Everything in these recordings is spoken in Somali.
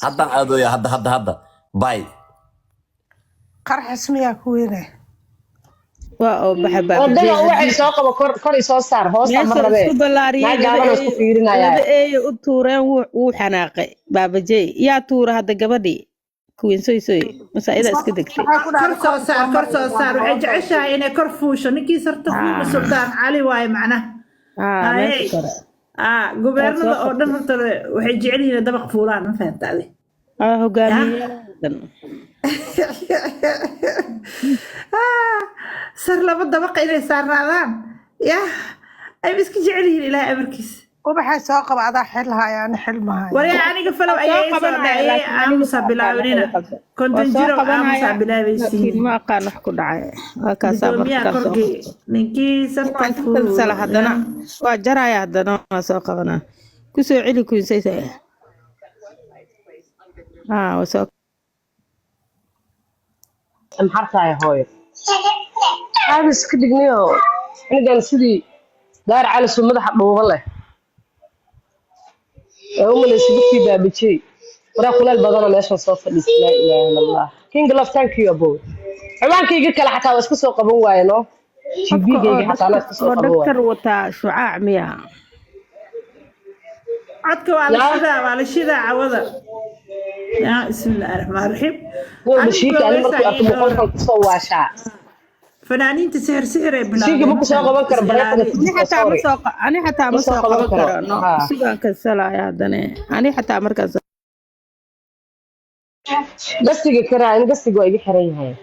Haddaan aadooya, hadda hadda hadda, bay. Qarxis miyaa ku weynay? Waa oo baxa. Wadaga waxay soo qabo, kor kor isoo saar, hoosta ma Meesha rabee. isku ballaariyey. Naag gaaban oo isku fiirinaya. Laba eeyo u tuureen, wuu xanaaqay Baabajey. Yaa tuura hadda gabadhii Queen Soy Soy masaa-ida iska degtay? Maxaa ku Kor dhacday? soo saar, kor soo saar. Waxay jeceshahay inay kor fuusho. Ninkii sarta fuula Sultaan Cali waaye macnaha. Haa, meesha kore. Ah, gubeernada oo dhan horta waxay jecel yihiin inay dabaq fuulaan, ma fahamta adi? Aa, hogaamiyeyaal dhan. Ah, sar laba dabaqa inay saarnaadaan yah ayba iska jecel yihiin, Ilaahay amarkiisa. Ubaxay soo qaba, adaa xil haya, ani xil mahayo. Waryaa, aniga follow Soo ayaa ii soo qabanaya, dhacay. laakiin aniga Aamusa ma aqaan bilaabinina. wax iga qaldan. 50 Waa soo jiro qabanaya, aamusaa bilaabaysiin. laakiin ma aqaan wax ku dhacay. Waa kaasaa Gudoomiyaha markaan soo korgey qabto. ninkii sarta Waan ka kalsala haddana fuula. waa jaraya, haddana waa soo qabanaa. Kusoo celi, Queen Soy Soy. Haa, waa soo. Maxartahay hooyo, caadi iska dhigniyo anigan sidii Daar Calisu madaxa dhuuba leh ee u malaysa dadkii Baabajey. Waraa, kuleel badana meeshan soo fadhiista. Laa ilaaha illa Allah. King Love, thank you abow. Ciwaankayga kale xataa waa iska soo qaban waaye, no. Qofka oo GP-gayga xataa anaa iska soo oo qaban waaye. dhaktar wataa shucaac miya? Codka waa la Yaa. shidaa, waa la shidaa cawada. Yaa, bismillaahi raxmaani raxiim. Wow. Anigu Bashiirka ani markuu goobeysaa arko ii boqolkan dhowra. kusoo waashaa. Fanaaniinta sixir sixir ay Bashiirka ma bilaabeen. kusoo qaban karo Is bareefada. Ani xataa ma Sorry. soo ani xataa Ma ma soo soo qaban qaban karo. karo, no. Haa. Sugaan kansalaya haddana ani xataa markaas. Gastiga karaa, in gastiga waa iga xiran yahay.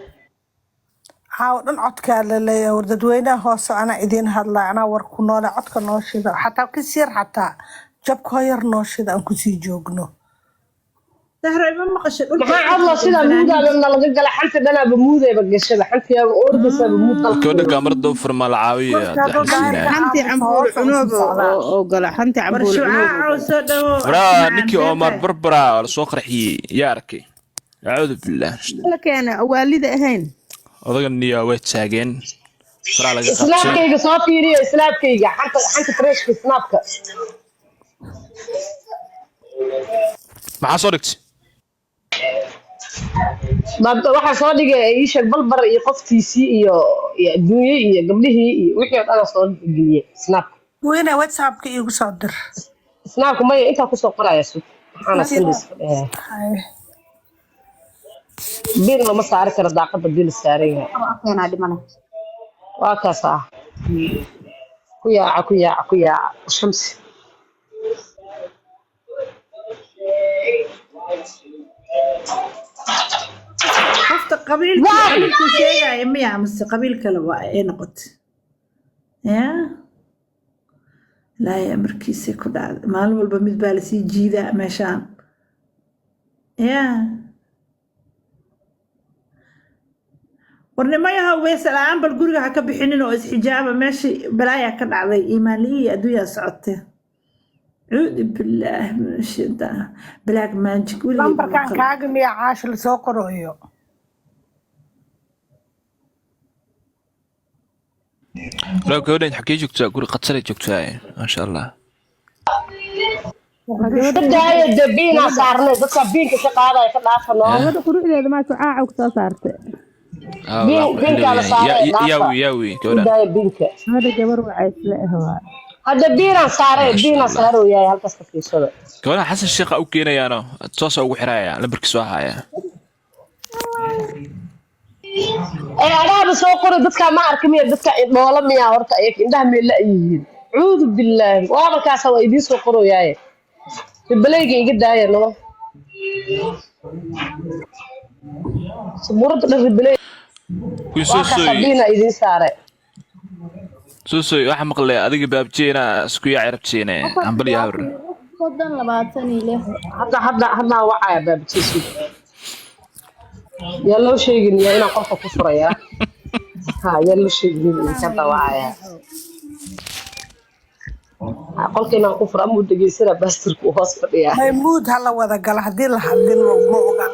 Caawa dhan codkaa la leeyahay. War dadweynaha hoose, anaa idiin hadlaya, anaa war ku noole. Codka noo shida, xataa kis yar, xataa jabkoo yar noo shida, aan kusii joogno. Sahro, ima maqashay dhulka? Maxaa codlo sidaa muudaaba nalaga gala, xanta dhanaaba muudayba gashaba, xantiyaaba ordaysaaba muud Gabadha dalka. Kaamarada u furma la caawiya. Marka hadduu Daxalsiinaya. Daahirka Xanti aamuso cambuul hoosa usii cunoob socdaa. oo gala xanti War cambuul cunoob. Shucaacow, soo dhawow. Waraa, Macaan ninkii Omar seetahay. Barbara waa lasoo qarxiyey, yaa arkay? Acuudu billaah. La keena waalida ahayn. Odaga niya way taageen, faraa laga qabtay. Snapkayga soo fiiriyo, snapkayga, xanta xanta freshka snapka. Maxaa soo dhigtay? Waxaa soo dhigay ii sheeg Balbar iyo qoftiisii iyo adduunye iyo gabdhihii iyo wixii oo dhan soo geliyey snapka. Weyne, WhatsAppka iigu soo dir. Snapka maya, intaa kusoo qoraya, sug, maxaana sindis fadhiya. Haye. Biil lama saari karo, daaqada biil saaran yahay. Keenaa dhimana. Waa kaas ah, ku yaaca, ku yaaca, ku yaaca shamsi. Qofta qabiilkii Waay! Qabiilkuu sheegaya miya mise qabiil kale waa ay noqotay? Ya Ilaahay amarkiisa ku dhacday, maalin walba mid baa lasii jiidaa meeshaan. Ya war nimayaha, weese la-aan bal guriga ha ka bixinin oo isxijaaba. Meeshii balaayaa ka dhacday, iimaanliyi iyo adduunyaa socotee. Cuudu billaahi min ashaytaan, black magic weligay ma Lambarkan maqal. Kaaga miya caasha lasoo qorayo? Walaal, gabadhan xagee joogtaa? Guri qataray joogtaa, maasha Allah. Dadaayo dee, biinaa saarnay, dadka biinka ka qaadaya ka dhaafa noo. Gabadha quruxdeeda maa shucaaca ku soo saartay? Ah, biin waa qurux biinkaa la leeyahay. saaray. Yaa Dhaafa. yaawi U gabadhan. daaya biinka. Gabadha gabar wacaysle ah waa. Hadda biinaan saaray. Maasha Biinaan Allah. saaro yahay, halkaas ka fiirsada. Gabadhan Xasan Sheekha u keenayaano toosa ugu xiraya, lambarkiisu ahaya. Ee adaaba soo qoray, dadka ma arka miya? Dadka indhoola miya horta? Iyaga indhaha meel la yihiin. Cuudu billaahi, waa markaasa waa idiin soo qorayaaye. Ribaleyga iga daaya no, sabuurada dhan ribaley. Kuwii Waa soo kaasa sooy. Biina idiin saaray. Soo sooy, waxaa maqlay adiga baabjeena isku yaaci rabteene hambal iyo habar. 30, 26. Hadda hadda haddaan wacaya baabjiisu, yaa loo sheegin yaa inaan qolka ku furayaa. Ha, yaa loo sheegin idinka wacaya. Ha, qolka inaan ku furo amuu dhegeysana, baastirku hoos fadhiyaa. Maymuud ha la wada gala, haddii la hadlin ma oga.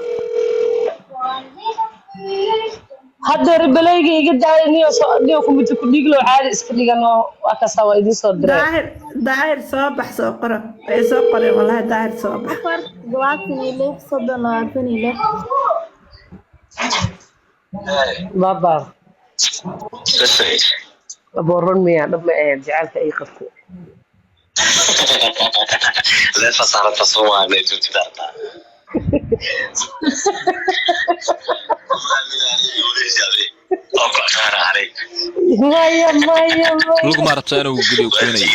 Hadda ribaleyga iga daaya niyo, niyo kumita ku dhiiglow, caadi iska dhigano. Waa kaasaa, waa idiin soo diray. Daahir. Daahir soo bax, soo qora. Waxay soo qoreen wallahi, Daahir soo bax. 4 76 30 26. Baba aboorron miyaa? Dhab ma ahayd jacaylka ay qabto. Maya, maya, maya. Luguma rabtaa inuu geliyo keenayo.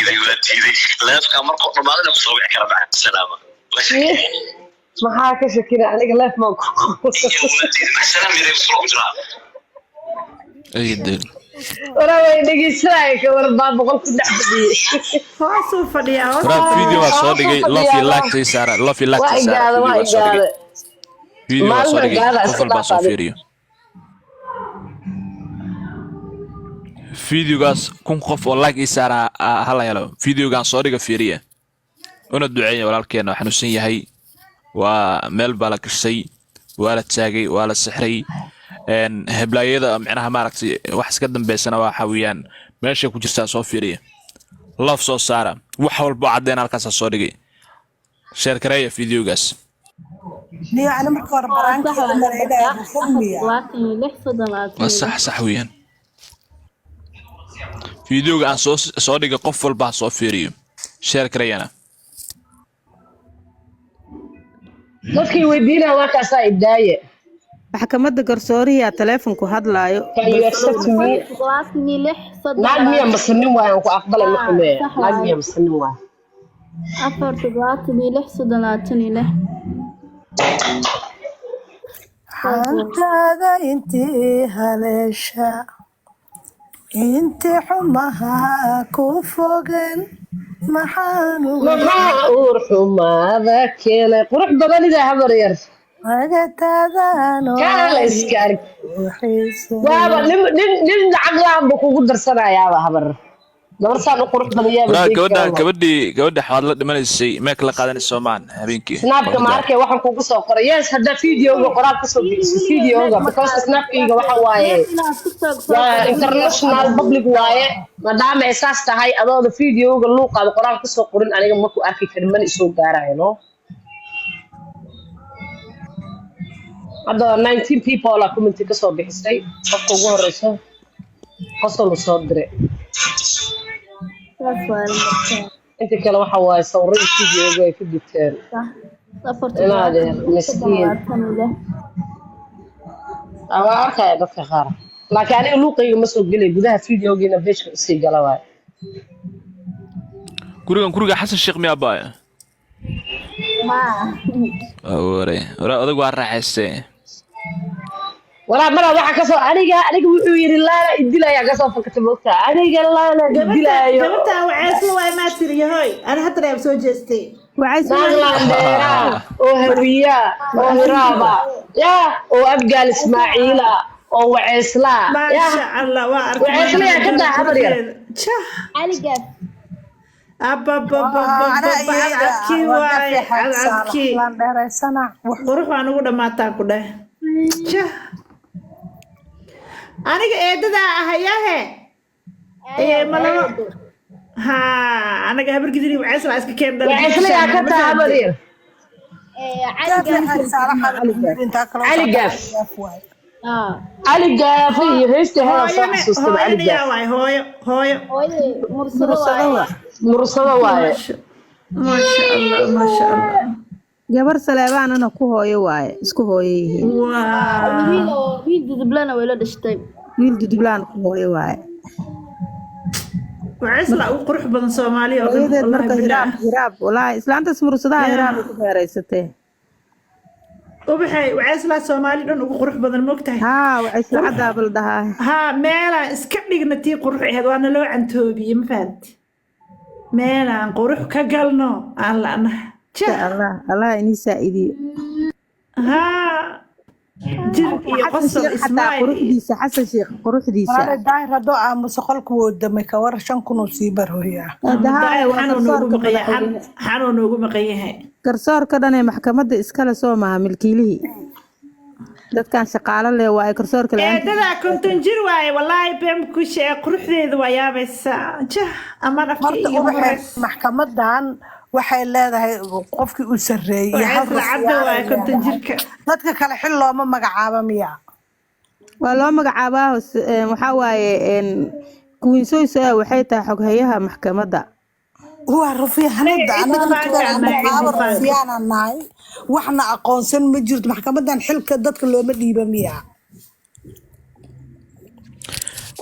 Maxaa ka shakina aniga? Leef maan ku Ay, deel. Waraa way dhegeysanaya ka war baa boqol ku dhex fadhiyey. Hoosuu fadhiyaa, hoos. Waraa video waa soo dhigay, love iyo like tii saara, love iyo like Waa tii saara. igaada, Video waa waa soo dhigay. igaada. Video waa soo Maalin dhigay. gaada Qof iska walbaa soo dhaaf adiga. fiiriyo videogaas. 1000 qof oo like ii saara hala helo. Videogaan soo dhiga, fiiriya, una duceeya walaalkeena oo xanuunsan yahay. Waa meel baa la gashay, waa la taagay, waa la sixray. Heblaayada micnaha maaragtay wax iska dambeysana waxa weeyaan meeshay ku jirtaa. Soo fiiriya, love soo saara, wax walbo caddeyn halkaasaa soo dhigay. Share gareeya videogaas. Niyo, ani marka hore Sax baraankeeda waa maraynaya lambarka 4 rufurmiya. 76 30 Waa 26. sax, sax weeyaan. Videoga aan soo dhigay qof walba ha soo fiiriyo, share gareeyana. Dadkii weydiinaya waa kaasaa idaaye. Maxkamadda garsooriyaa taleefonku hadlaayo. Can you accept me? 4 76 30 Naag miya mase nin waay? Aan ku aqbalay, ma xumeeya. Sax Naag waaye. miya mase nin waay? 4 76 30 26. Xantaada intii haleesha, intii xumaha ku fogan, maxaan uga Maxaa uur xumaada keenay? Qurux badan idaa, habar yar. Magataadaan Kaa la iska arg. xiisay. Waaba nin lacag laan buu kugu darsanayaaba, habar. Gabar saan u qurux badan yaaba Waraa deeg gabadha kalaba. Gabadhii xawaad la dhimanaysay meek la qaadanaysa soomaan habeenkii. Snapka ma arkay waxaan kugu soo qoray? Yes, haddaa videoga qoraal kasoo bixiso videoga, because snapkayga waxa waaye waa international public waaye. Maadaama ay saas tahay, adooda videoga luuqaada qoraal kasoo qorin, aniga ma ku arki karin, mana isoo gaarayo. No, hadda 19 people aa commenti kasoo bixisay. Qofka ugu horeyso qosol uu soo diray. Saas waa lambarka. Inta kale waxa waaye sawirada videoga ay ku dubteen. Sax 4 Inaad 76 30 miskiin. 26. Waa arkaya dadka qaar, laakiin aniga luuqayga ma soo gelay gudaha videogiina, pageka usii gala waaye. Gurigan guriga Xasan Sheekh miyaa baaya? Ma Ware waraa odag waa raaxaystee. Walaa maraa waxaa kasoo aniga wuxuu yiri laana idilaya, kasoo fakatay moogtaa, aniga laana idilaayo. Gabartaa waceesla waay, maa tiri yahoy, ani hadda reeb soo jeestay. Naag laandheeraa oo hawiyaa oo hiraaba yaa oo Abgaal Ismaaciila oo waceeslaa Maasha yaa Allah, waa arkay. Waceeslayaa ka daa, habar yar. Jah. Caligaas. Abababababacadkii waaye, cadcadkii. Dheeraysana wax. Qurux waan ugu dhammaataa ku dheh. Jah. Aniga eedadaa ahayahe ee malabo ha, anaga habar gidiri waceesla iska keen dhalay. Waceeslayaa ka taa, habar yar. Caligaas. Cali Gaaf. Cali Gaafe iyo heystii hedaa soo Hooyane xasuustaba Cali hooyane Gaaf. yaa waay, hooyo, hooyo. Hooye mursado waaye. Mursado waaye. Maasha Allah, maasha Allah. Gabar saleebaanana ku hooyo waaye, isku hooyo yihiin. Waa Wiil oo wiil dudublana way la dhashtay. Wiil dudublaan ku hooyo waaye. Waceesla ugu qurux badan Soomaaliya oo dhan. Hooyadeed Wallaahi marka bilaah. Hiraab, hiraab walaahi islaantaas mursadaha hiraab ay ku beeraysatee. Ubaxay, waceeslaa Soomaali dhan ugu qurux badan, moogtahay? Haa, waxay isla caddaaba la dhahaa. Haa, meelaan iska dhigna tii qurux ahayd waana loo cantoobiyey, ma fahanti? Meelaan qurux ka galno aan la'naha. Insha Jah. Allah, Allah inii saa'idiyo. Haa, jir iyo Xasan qosol Sheekh xataa ismail iyo quruxdiisa, Xasan Sheekh quruxdiisa. Walahi Daahir hadduu aamuso qolku wuu damay, ka war 5000 uu sii barooyaa. Hadda Daahir waa xanuu noogu garsoorka maqan yahay, madaxweyne. xanuu noogu maqan yahay. Garsoorka dhan ee maxkamadda iskale soo maha milkiilihii. Dadkan shaqaale leh waa ay garsoorka la'aantiis. Eedadaa 50 jir waaye, wallaahi been ku sheeg, quruxdeeda waa yaabaysaa. Jah, amaan afka Horta iiga ubaxee, horeys. Maxkamadan waxay leedahay qofkii u sarreeyey iyo hal Waxay isla cadda rufyaan waaye ay 50 leedahay. jirka. Dadka kale xil looma magacaabo miya? Waa loo magacaabaa waxaa waaye Queen Soysoy waxay tahay xoghayaha maxkamadda. Waa rufyaanada. Aniga Anaga ciddi faanka nafteena ama ciddi magacaabo faanka. Rufyaanaan nahay, waxna aqoonsan ma jirto. Maxkamadan xilka dadka looma dhiiba miya?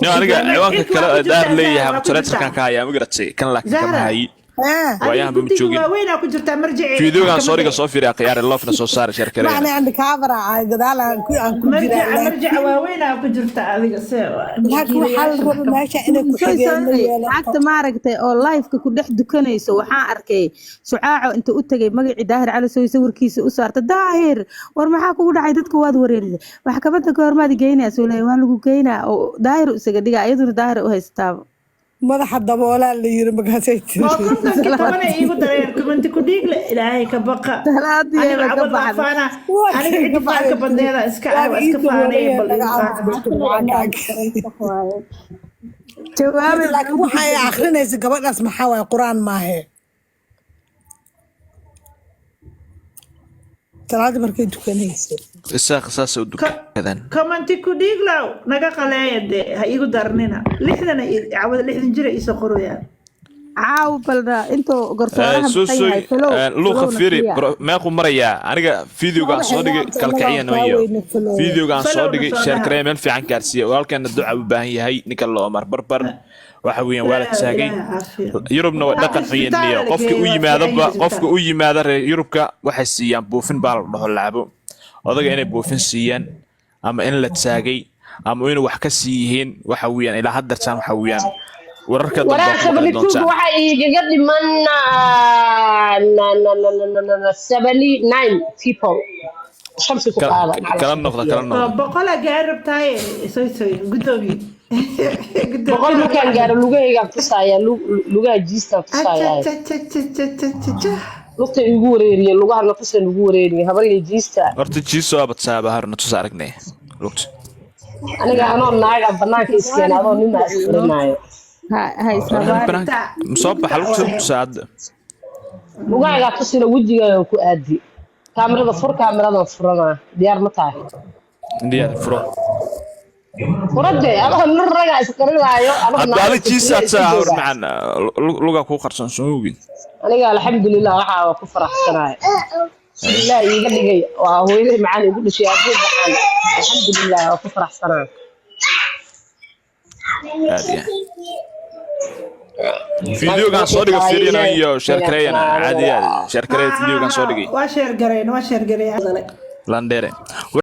Nin aniga ciwaanka Xilka kale waa ee ku daar jirtaa, leeyahay Zahra, waa ku mutaleetarkan jirtaa. ka hayaa, ma garatay? Kan laakiin kama Zahra. hayi. Eh, Adiga Waayahan ba ma guddiga joogin. waaweynaa ku jirtaa marjici Fiidiyogan soo dhiga, maxkamadda. soo fiiriya khiyaare, loofna soo saara, sheer macna kareena. and cover ah gadaal aan ku jiraa Marjica laakiin marjica waaweynaa ku jirta adiga see laakiin waxaa la milkiilayaasha raba maxkamadda. meesha inay ku Soy xigeen ma Soy yeelato. Lacagta maaragtay oo live-ka ku dhex dukanayso, waxaan arkay Sucaaco inta u tagay magacii Daahir Cali Soy sawirkiisa u saarta. Daahir, war maxaa kugu dhacay? Dadka waad wareerisay. Maxkamadda goormaad geynaa? Soo leeyahay waa lagu geynaa oo Daahir u isaga dhigaa, iyaduna Daahir u haystaaba. Madaxa daboolaa la yiri, markaasay tiri. Oo 50-kii 10 ay iigu dareen kumanti ku dhiigle, ilaahay ka baqa. Salaadii Aniga ayba ka cabad waa baxday. faana. Waa Aniga ka ciddi faanka baxday. badneeda iska ah, Waaba waa ii iska faanaya, daboolaya bal naga igu aamus qaata. dadka. Jawaabay Laakiin waxa ay akhrinaysa gabadhaas maxaa waaye? Qur-aan maahe? Salaada markay tukanaysa. Isaaq saasay u dukadaan. Commenti ku dhiiglow naga qaleeya dee, ha iigu darnina 60 cawada 60 jira iisoo qorayaan. Caaw balda intuu garsooraha maqan Suusuy yahay falow luuqa falowna fiiri siiya. Meequu marayaa? Aniga fiideogaan soo dhigay, kalkiciya nimanyo, fiideogaan soo Falowna dhigay soo sheer dhaha. kareya, meel fiican gaarsiiya. Walaalkeena duca u baahan yahay ninka loo Omar Barbar, waxa weeyaan waa la Ilaahay taagay. ilaahay caafiyo. Yurubna waa Hadda dhaqan xun isbitaal niyo la qofka geeyey, u waa fiican yimaadaba yahay qofka isbitaal. U yimaada reer Yurubka waxay siiyaan buufin baa la dhaho lacabo odaga inay buufin siiyaan ama in la taagay ama inuu wax ka sii yihiin, waxa weeyaan ilaa haddartaan waxa weeyaan wararka dambe Waraa ku maqli 72 doontaan. Waxaa igaga dhiman 79 people. Shamsi ku qaada. Kala noqda, kala Oo noqda. 100 gaari rabtaaye, soy soy guddoomiye. 100 markaan gaaro lugahaygaan tusaaya, lugaha jiistaan tusaaya. Lugta igu wareeriye, lugaha natusan igu wareeriye, habarya jiista. Horta jiisoo abadsaaba harna tus aragnay lugta. Aniga anoo naaga banaanka iskeena, adoo ninaa isbarinaayo. Ha ha ishabaari. Banaanka soo baxa, lugta tusaa hadda. Lugahaygaa tusina, wejigaaga ku aadi kaamirada fur, kaamiradan furanaa, diyaar ma tahay? Diyaar, furo. Furade, adoo nin ragaa isqarinaayo, adoo Hadda naaga adi jiisaa iska taa hor joogaa. macaan lugaa kuu qarsoon soo ogin. Aniga alxamdulilah waxaa waa ku faraxsanahay ilaah iiga dhigay, waa hooyaday macaan igu dhashay, aabbahay macaan, alxamdulilah waa ku faraxsanahay. Aad iyo aad fiidiyogan soo dhiga fiiriyana iyo sheer kareeyana caadi aad sheer kareeya fiidiyogan soo dhigay. Waa sheer gareen, waa sheer gareen. Landere.